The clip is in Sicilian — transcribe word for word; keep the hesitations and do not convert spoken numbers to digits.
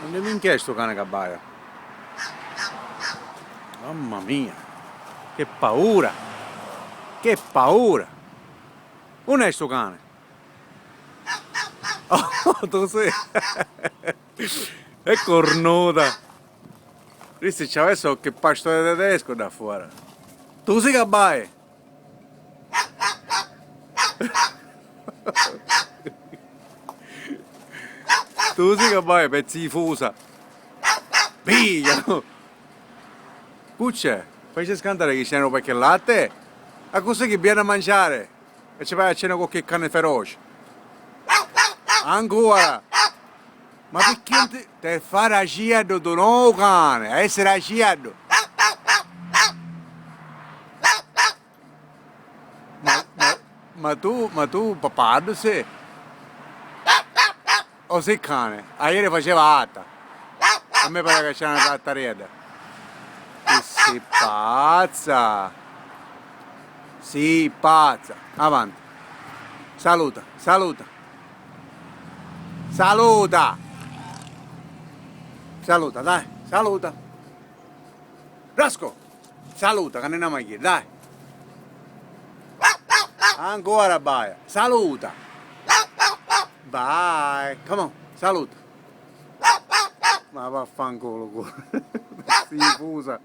Unni minchia è stu cane ca abbaia? Mamma mia! Che paura! Che paura! Unni è stu cane? Oh, tu sì! È cornuta! Visti, ci avessi qualche pastore tedesco da fuori. Tu sì ca abbai! Tu sì ca abbai, pezzi di fusa! Piglia! Cu c'è? Faci scantari chi c'è un pacchettu latte? A così chi viene a mangiare? E ci vai a cena con che cane feroce. Ancora! Ma perché non ti, te fare acieddu tu, no cane, a essere acieddu! Ma, ma, ma tu, ma tu papaddu sei? O sei cane? Aieri faceva atta. A me pare che c'è una trattariedda. Che si pazza! Si pazza! Avanti. Saluta, saluta. Saluta! Saluta, dai, saluta. Rosco! Saluta, ca ne n'amu a jiri, dai! Ancora baia! Saluta! Bye! Come on, saluta! Ma vaffanculo, cu-, si fusa!